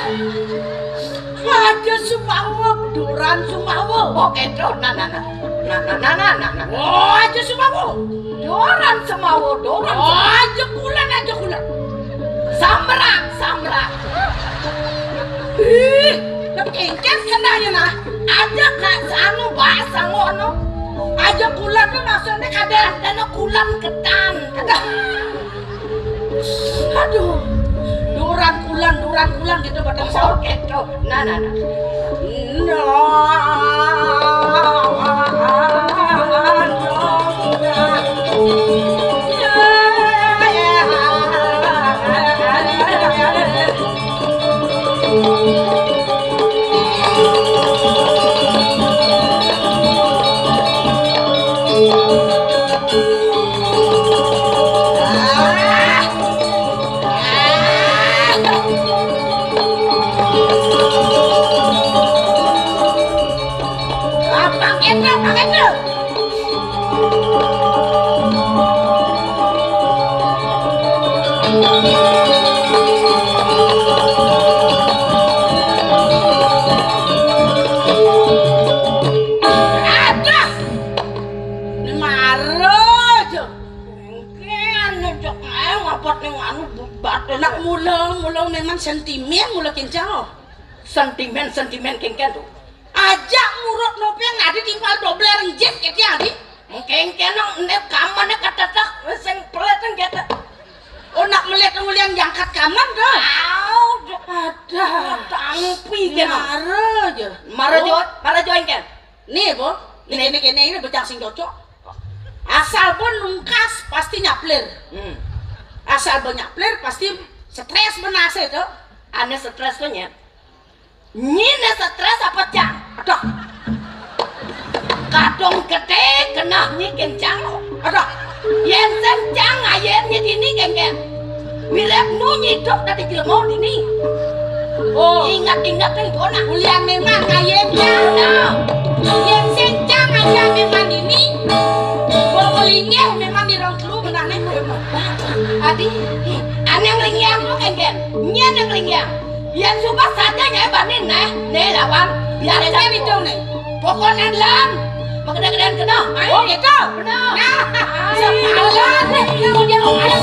Aja Sumbawa, duran Sumbawa. Oke, tuh, nah, nah, nah. Nah, nah, nah, nah, nah, nah. Oh, aja Sumbawa. Duran Sumbawa, duran. Oh, aja kulan, aja kulan. Samrak, samrak. Ih, nak kengkes kenanya nah. Aja kak sanu bahasa ngono. Aja kulan tuh maksudnya kadang ada kulan ketan. Ada. Aduh. Duran kulan, duran kulan gitu pada sahur gitu. Nah, nah, nah. Nah. Aduh. Ini mara aja. Engken nyocok ae ngapat ning anu batu. Nak mula, mula memang sentimen mula kencang. Sentimen, sentimen kengken tuh. Aja murut nopi yang ada timpal dobler njit keti adi. Kengken nang nek kamane katetek sing pelet nang kete. Oh, nak melet ngulian jangkat kaman tuh. Au, ada. Tampi kena. Mara aja. Mara jo, mara jo engken. Nih, Bu. Nih, nih, nih, nih, becak sing cocok. Asal pun nungkas pasti nyaplir. Hmm. Asal pun nyaplir pasti stres benar sih tuh. Ane stres tuh nyet. Nyine stres apa cang? Aduh. Kadung gede kena nyi kencang lo. Aduh. Yen sing cang ayen nyi dini kengken. Mirip nu nyidup dadi jelema dini. Oh. Ingat-ingat ning bona. Ulian memang ayen cang. Nah. Yen sing cang aja memang dini. Wong linggih memang di rong telu menane. Adi, ane nglinggih lu kengken. Nyen nglinggih. Yen sumpah saja nyai bani neh, neh lawan. Biar jam itu nih. Pokoknya lan. Magede-gedean kena. Oh, gitu. Bener. Nah, sepalan nih. Kemudian ada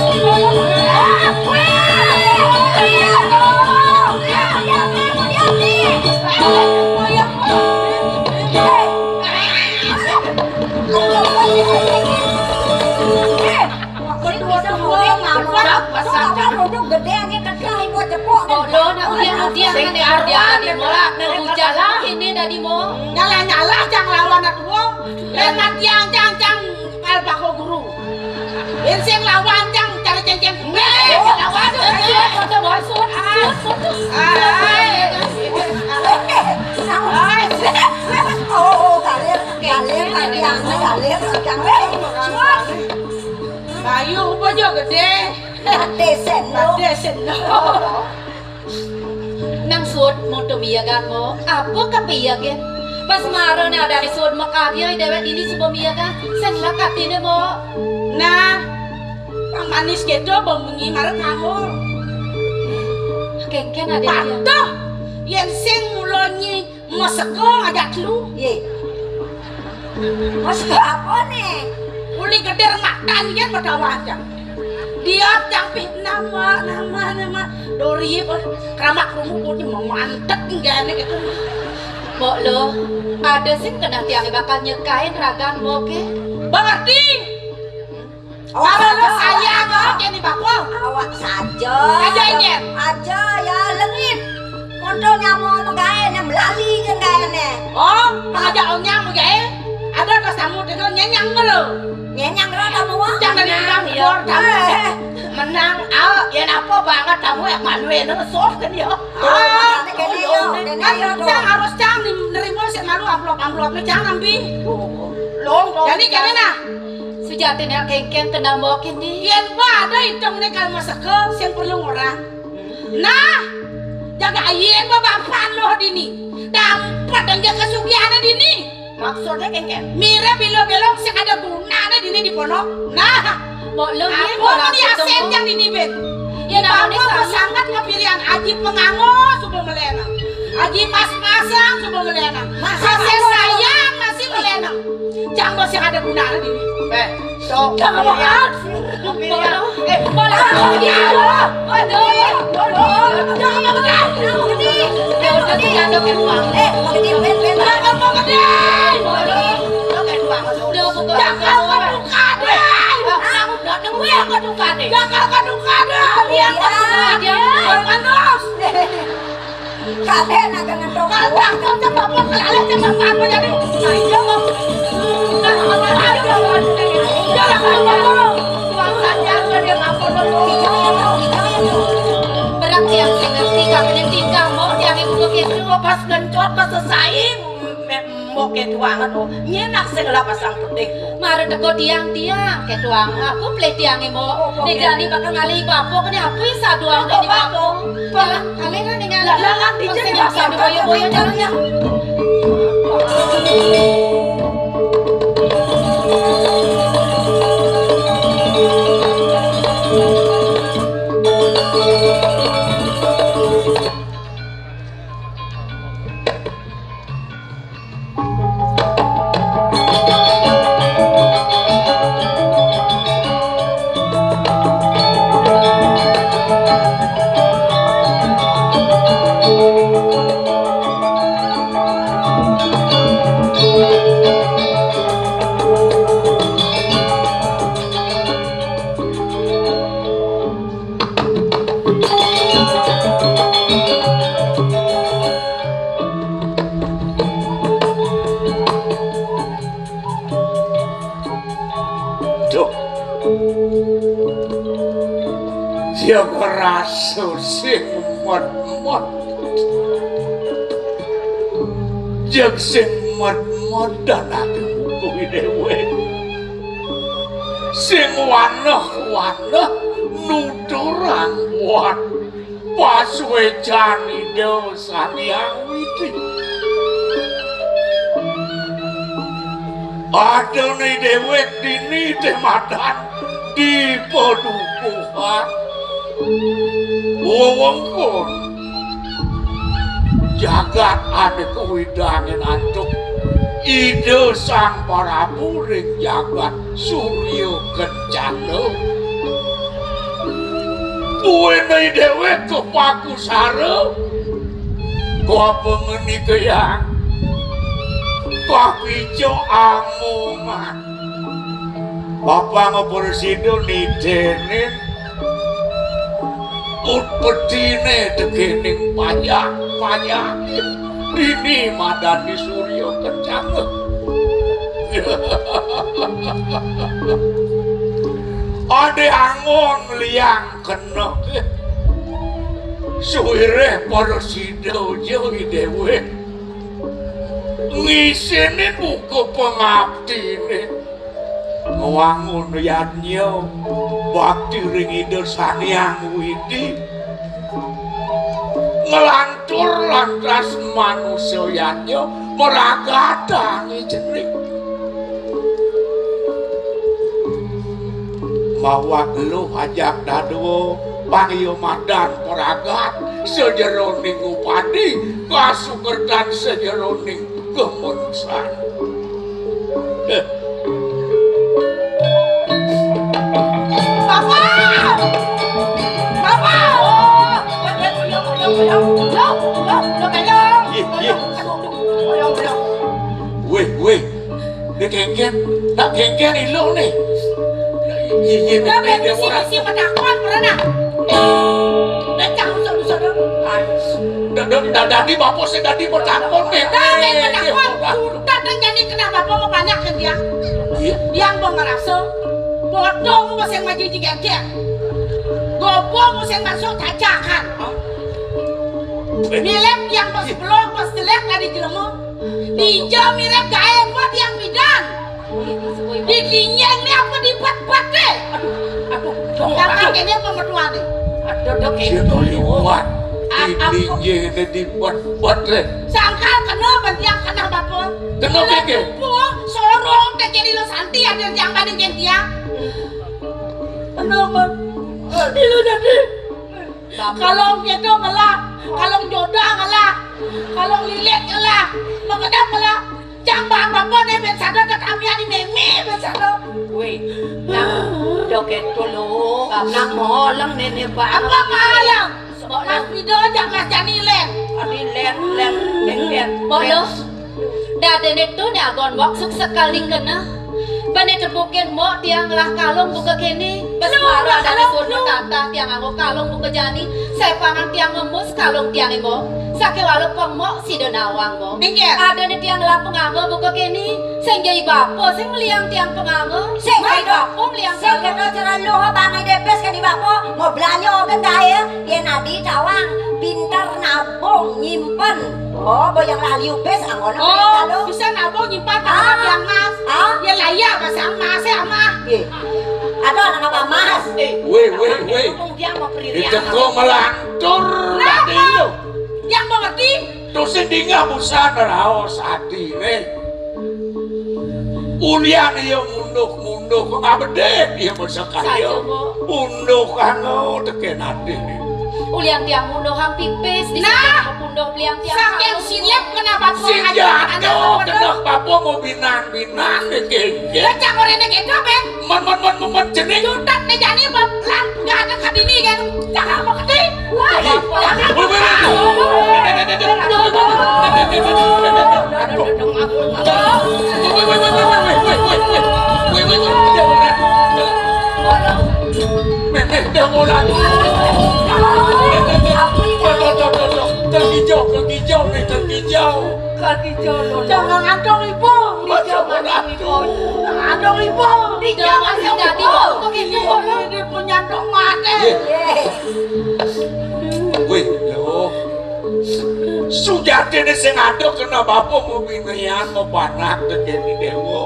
Bodoh, nak udian, udian, sing karuan, udian, ini dadi mo. Nyalah-nyalah, jang lawan atuh. Len matiang, jang, jang, kal bako guru. Yen sing lawan, jang, cara cengceng. Nih, lawan. Foto, foto, foto. Oh, kalir, kalir, matiang, kalir, matiang. Bayu, apa jo gede? Ate Seno. Ate Seno. Nang suud monto miyagan mo, apa kapiyagin? Pas mara né adané suud makarya, déwék dini suba miyagan, sing lakatiné mo. Nah, pang manis kéto, bengi mara kanggo. Kénkén ada dia. Patuh, yén sing mula nyi masega ngajak lu. Yé. Masega apa né? Uli gedé matan yén madawa aja. Dia cang pih nama, nama, nama. Dori, eh, kramak rumu putih memantek nggak gitu. Mbok lo, ada sing kenah tiangé bakal nyekain ragan mo ké. Mengerti? Awak saja, sayang, awak saja. Kéné bakul. Awak saja. Aja, Nyen. Aja, ya, lengit. Monto nyamo magaé, nyam lali jeung gaéné. Oh, ngajak onyang magaé. Ada ka tamu tega nyenyang lo. Nyenyang lo tamu, wah. Jangan nyenyang, ya, tamu. Eh. Menang, ah, ya napa banget tamu yang malu ya, nang sof kan ya. Ah, kéné yo, kéné yo, cang harus cang nerima sik malu amplop-amplopné cang nampi. Long, long. Jadi kéné nah. Sujatiné kénkén kenal mbok ini. Yén ba ada itungné kalau masega sing perlu ngorang. Nah, jaga ayén ba bapan lo dini. Dampet dan jaga sugihané dini. Maksudné kénkén? Mirip bilo-bilo sing ada gunané dini di pondok. Nah, mbok lo apa mau diasen yang dini, Ben? Ya, namanya sangat kepilihan Aji Pengango suba melenang. Aji Mas Pasang suba melenang. Masih sayang masih melenang. Cang bos yang ada guna di. Eh, sok. Jangan makan. Eh, malah. Aduh, aduh, jangan makan. Ya udah, jangan makan. Eh, jangan makan. Udah, buka. Jangan makan. Aku udah nemu ya, aku tuh kade. Jangan makan. Kalian makan. Panas. Kadén agak ngetok. Kalau berantem sama apa, kalau sama apa jadi. Nah, iya, Bang. Nah, apa lagi, Bang? Iya lah, Bang. Bang, saja, dia ngapa, Bang? Berat tiang sing ngerti, kabéh tingkah, mau tiang ibu kok itu. Pas gencot, pas sesaing, me-, mau kayak tuangan, oh. Nyenak sing lah pasang petik, oh. Mara teko tiang-tiang, kayak tuang. Aku pelih tiangé, mau. Oh, oke. Nek jani bakal ngalih bapok, nek apa ya saduang dadi bapok. Bapok. Lah, alih kan dengan. Lah, lah, lah, dijak. Sing ada boyo-boyo jalannya. Duh. Dia ngerasa sing med-med. Jeng sing med-med dan aku kuwi dhewe. Sing waneh-waneh nuturang wan. Pasuecan Ida Sang Hyang Widhi. Adene dhewek dini teh madan di padukuhan wewengkon jagat ane kawidangin antuk Ida Sang Prabu ring jagat Surya Kencana. Kuwi dhewek kepaku sara. Kuwi apa ngeni keyang? Kuwi pijo amongan. Bapa ngopor sidu nitenin utpetine tekening payah-payah. Dini madani Surya Kencana. Ade angon liang kena. Suwireh para sida jai dhewe. Ngisini buka pengabdine. Ngwangun yadnya bakti ring Ida Sang Hyang Widi, nglantur lantas manusa yadnya maragatang i cening. Mawak luh ajak dadua pang iya madan paragat sajeroning upadi, kasukertan sajeroning kamanusan. Bapak! Bapak! Loh, loh, loh, loh, loh, loh, loh, loh. Iya, iya. Aduh, aduh, aduh, aduh. Wéh, wéh. Né kéngkén, tak kéngkén iluh né. Iya, iya, Lah, né, ben né, misi, ora. Misi pedakon, pernah. Becak usah-usah dong. Dadi, dadi bapak sing dadi pedakon né. Nah, ben pedakon. Sudah terjadi kenapa bapak mau banyak ke dia? Iya. Yang mau ngerasa bodoh mau sing maju di gagak. Gopo mau sing masuk tajakan. Hah? Milep yang pas belum, pas jelek dari jelemu. Dija mirip gaé buat yang bidan. Di dingin ni apa di bat-bat deh? Aduh, aduh, dong, yang aduh. Kakinya pemertuan nih. Aduh, dok, Iya, ini. Toli kuat. Di dingin ni di bat-bat deh. Sangkal kena bentiang kena bapa. Kena keke. Pung, sorong teh jadi lo santi ada yang banding dia. Kena, Bang. Di lo jadi. Kalong kéto ngelah, kalong jodah ngelah, kalong lilit ngelah, makedap ngelah. Jang bang bapa né ben sada tetamian di mémé ben sada. Wéh, nak joget dulu, nak moleng néné bang. Apa malam? Mas Pido jang Mas Jani lén. Adi lén, lén, lén, lén. Bodoh. Dadi né to né agon wak suk sekali kena. Bene tepukin mok tiang ngelah kalung buka kéné. Bes mara ada kalung, suruh tatah tiang nganggo kalung buka jani. Sepangan tiang ngemus kalung tiang ibu. Sakéwala pemok sida nawang mok. Inggih. Ada né tiang ngelah penganggo buka kéné. Sing jai bapa sing meliang tiang penganggo. Sing jai bapa meliang sing kalung. Kena cara lu bang depes kan di bapa. Mau belanja kan kaya. Yén adi tawang pinter nabung nyimpen. Oh, boyang lali upis anggon. Oh, bisa nabung nyimpen. Ah. Yang mas. Ah. Ya lah iya, bahasa emas ya, Mas. Iya. Ada anak apa mas? Wéh, wéh, wéh. Dia mau peririan. Itu kok melantur tadi lu. Yang mengerti? Tuh sing dingah busan raos ati né. Ulian iya munduh-munduh, ngabedé iya besekarya. Saja, Bu. Unduh kanggo tekén ati. Ulian tiang munduhang pipis, di nah, samping punduh beliang tiang saking kalung. Silip kena bapa. Sing aja jatuh, anak kena bapa mau binan-binan, dikengkeng. Lah, cak orangnya gitu, Ben. Men, men, men, men, men, jening. Jutak né jani, Bab. Lan, nggak ada kadini, kan. Jangan mengerti. Wéh, wéh, wéh. Aduh. Wéh, wéh, wéh. Wéh, wéh, wéh. Méh, méh, dah mulai. Tuh, tuh, tuh, tuh, tuh. Kaki hijau, kaki hijau, méh, kaki hijau. Kaki hijau, loh. Jangan gantung ibu. Jangan gantung ibu. Jangan gantung ibu. Jangan gantung ibu. Kaki hijau, loh. Ini punya dong mati. Iya. Wéh, lho. Sujatiné sing ada kena bapa mubinian mapanak tekén déwa.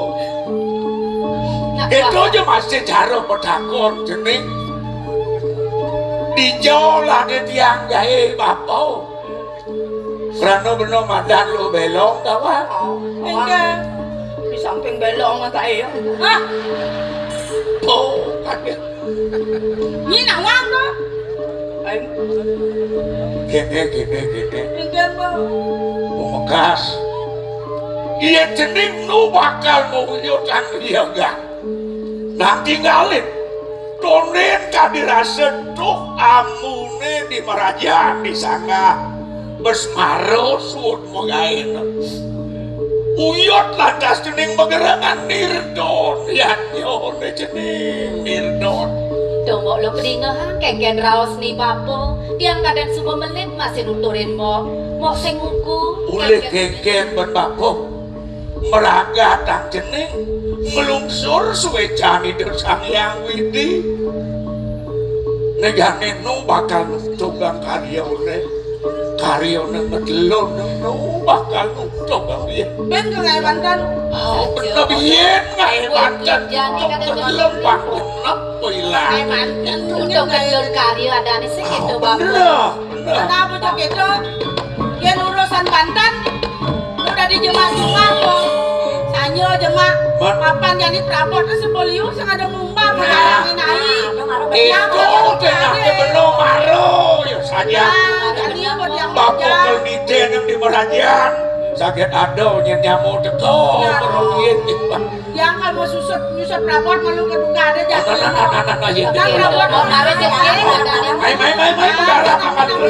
Itu aja masih cara petakon jening. Dijolane tiang gaé bapa. Krana bena madan lu belong ta, Wak? Enggak. Di samping belong kae ya. Hah? Oh, kadek. Ni nawang to? Ayo. Gini, gini, gini. Enggak, Mbak. Pemekas. Iya jening nu bakal mau nyutan iya, enggak? Nah, tinggalin. Tonin kadi rasa tuh amune di meraja di sangga. Bes maro suud magain. Uyut lantas jening magerangan nirdon. Yatnyone jening nirdon. Tuh, Mbok, lo kedingehang kengken raos ni bapa. Tiang kadang suba melit masih nuturin Mbok. Mbok sing nguku. Ulih kengken ben bapa. Meragatang jening nglungsur suécan Ida Sang Hyang Widi. Negane nu bakal nutugang karyane. Karya nang ngedelon nang rumah kang utuh kang biyen. Ben ke ngae banten. Oh, bener biyen ngae banten. Jani kada ngedelon bang genep ilang. Ngae banten. Utuh ngedelon karya adane sing gitu, Bang. Bener, bener. Kenapa cok gitu? Yen urusan banten, lu dadi jemak-jemak kok. Sanyo jemak. Papan jani prabot ke sepoliu sing ada mumbang. Nah. Itu tengah ke beno maro ya saja. Nah, jadi apa yang bapak kelmite yang di Merajan? Sakit ada nyen nyamo teko. Nah. Meruin. Yang kamu susut nyusut prabot malu keduka ada jatuh. Nah, nah, nah, nah, nah, ya. Nah, prabot mau tarik ke kiri, ada. Mai, mai, mai, mai, udara makan dulu.